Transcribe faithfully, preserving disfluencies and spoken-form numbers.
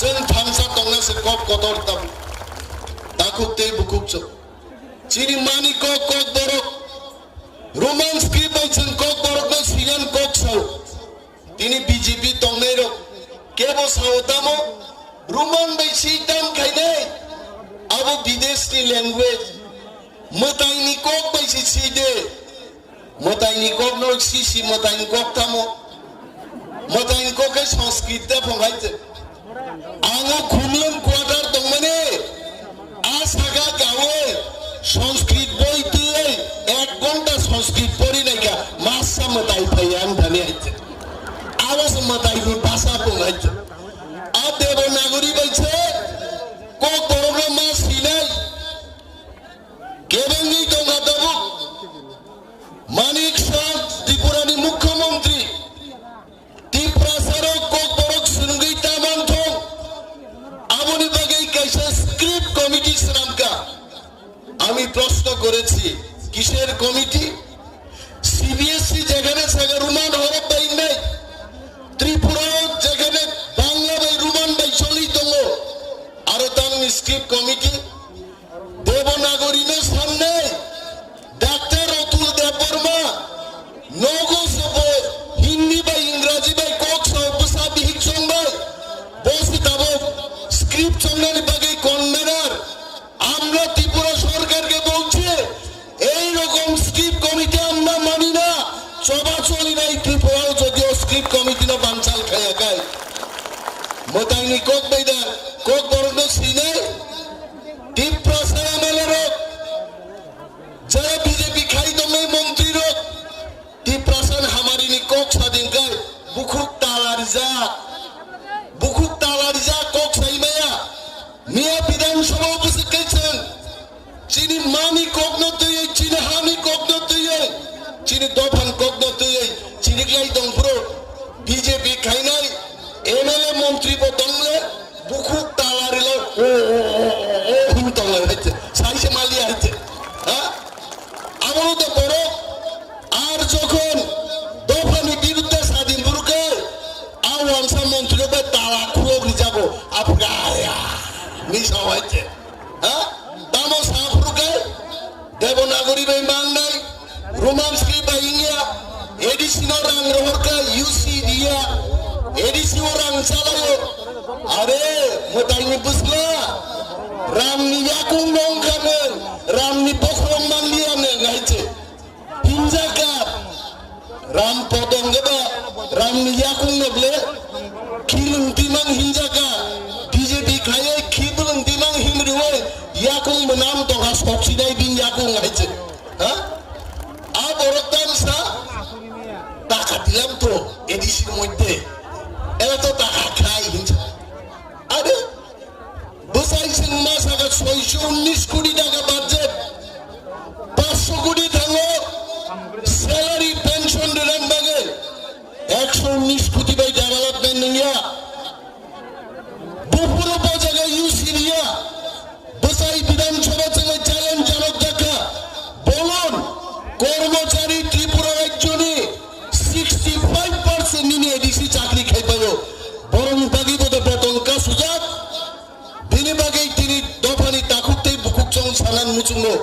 Chwng thansa tongna se kok kotor tam. Takhuk tei bukhuk chwng. Chini mani kok, kok borok. Roman script bai chwng kok borok no siyan kok sao. Tini B J P tongnai rok kebo sao tamo? Roman bai si tam khainai. Abo bidesh ni language. Mwtai ni kok bai si si de. Mwtai ni kok no si si mwtai ni kok tamo? Mwtai ni kok khe Sanskrit da phong hai te. Ang o Khumlwng quarter tongmani, a saka kawi Sanskrit boi twi ek ghonta Sanskrit pori naikha, masa mwtai phai ang thani hai te. Abo se mwtai ni bhasha tong hai te. A Devanagari bai se kok borok no ma sinai. Kebengwi tongkha tabuk. Manik Saha, Tripura ni Mukhyamantri, Tiprasa rok kok borok swrwngwi ta manthong. Aboni bagwi kaisa script committee swnamkha. আমি প্রশ্ন করেছি, কিসের committee? CBSE যেখানে থাকে রোমান হরফ bai wngnai, Tripura o jekhane Bangla bai Roman bai choli tongo, aro tamni script committee? Devanagari no sannai, Doctor Atul Debbarma, nogo se bo Hindi bai Ingraji bai kok sao bwsa bihik chong bai, bo se tabuk script chongnani bagwi convener. আমরা ত্রিপুরা সরকারকে বলছি, এই রকম script committee আমরা মানি না। চবাচলি নাই ত্রিপুরাও যদিও স্ক্রিপ্ট কমিটি না বানচাল খাইয়া খায়। Mwtaini kok bai da, kok borok no sinai, Tiprasa M L A rok, jara B J P khai tongnai montri rok, Tiprasa ni hamari ni kok sadin kai, bukhuk tala rijak, bukhuk tala rijak kok sai maya, miya Bidhan Sabha o bwswk kai chwng, chini mani kok no twiwi, chini hani kok no twiwi, chini dophan kok no twiwi, chini klai tong phuru B J P khainai M L A montri bo tongle, bukhuk tala rilo, o, o, o, o, o, hwn tonglai hai te, sai se mali hai te, ha? Abono to borok ar jokhon dophani birudde sadin burukhe, a wansa montri bai tala khulok rijago, aphuka aya, misa hai te. Ha? Tamo saphuru khe Devanagari bai mangnai, Roman script bai wngya, A D C no rang rohor khe U C riya, A D C o rang chalaio. Are, mwtaini bwsla, Ramni yakung no wngkha nwng, Ramni bokhorok manliya nwng hai se. Hinjaka. Ram podong geba, Ramni yakung no ble, khilung timang hinjaka, B J P khaiye khibulung timang himriwe, yakung mwnam tongha soksinai bini yakung hai se. Ha? A borok tamsa, taka dilam to, A D C ni moddhe. Ela to taka khai hinsa. Are, bwsai chwng ma saka soiso unnish koti taka budget, paanch koti thango salary pension rwna bagwi, ekso unnish koti bai development wngya. Buphuru bo jaga U C riya, bwsai Bidhan Sabha chwngwi challenge janok jakha, bolon kormochari Tripura rajyoni sixty five percent nini A D C chakri khaipaio, borokni bagwi bo beton kasujak. Bini bagwi tini dophani takhuk tei bukhuk chong sanan muchungo.